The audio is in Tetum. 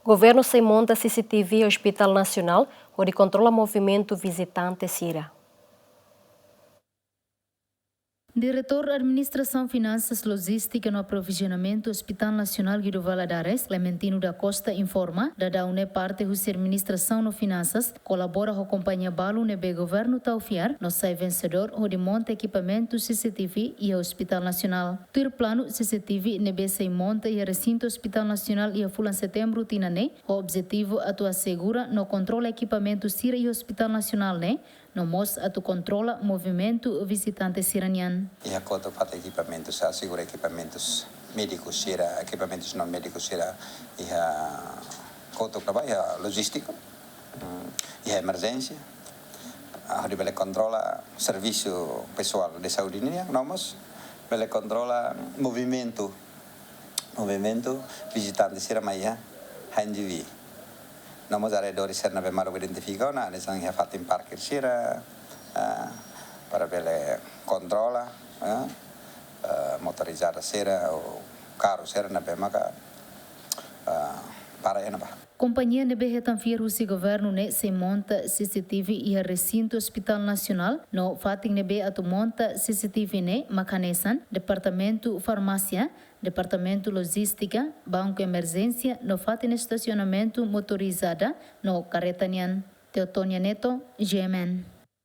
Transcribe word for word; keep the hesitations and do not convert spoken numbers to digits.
Governu sei monta C C T V iha Hospital Nasionál hodi kontrola movimentu vizitante sira. Diretór Administrasaun, Finansas, Lojístika no Aprovizionamentu Hospital Nasionál Guido Valadares, Clementino da Costa, informa, daudaun ne'e parte husi Administrasaun no Finansas kolabora ho kompañia balu ne'ebé governu tau fiar no sai vensedór hodi monta ekipamentu C C T V iha Hospital Nasionál. Tuir planu, C C T V ne'ebé sei monta iha resintu Hospital Nasionál iha fulan Setembru tinan ne'e, ho objetivu atu asegura no kontrola ekipamentu sira iha Hospital Nasionál ne'e, no mós atu kontrola movimentu vizitante sira-nian. Iha kotuk fatin ekipamentus, asegura ekipamentus médikus sira, ekipamentus non médikus sira iha kotuk ne'ebá, iha lojístiku, mm, iha emerjénsia, ah, hodi bele kontrola servisu pesoál de saúde nian, no mós bele kontrola movimentu, movimentu vizitante sira mai iha H N G V. No mós arredór sira ne'ebé maluk identifika ona, hanesan iha fatin parkir sira, ah, para bele kontrola, ah, ah, motorizada sira ou karru sira ne'ebé maka, ah, para iha ne'ebá. Kompañia ne'ebé hetan fiar husi governu ne'e sei monta C C T V iha resintu Hospital Nasionál, no fatin ne'ebé atu monta C C T V ne'e mak hanesan Departamentu Farmásia, Departamentu Lojístika, Banku Emerjénsia no fatin estasionamentu motorizada no karreta nian. Teotonia Neto, G M N.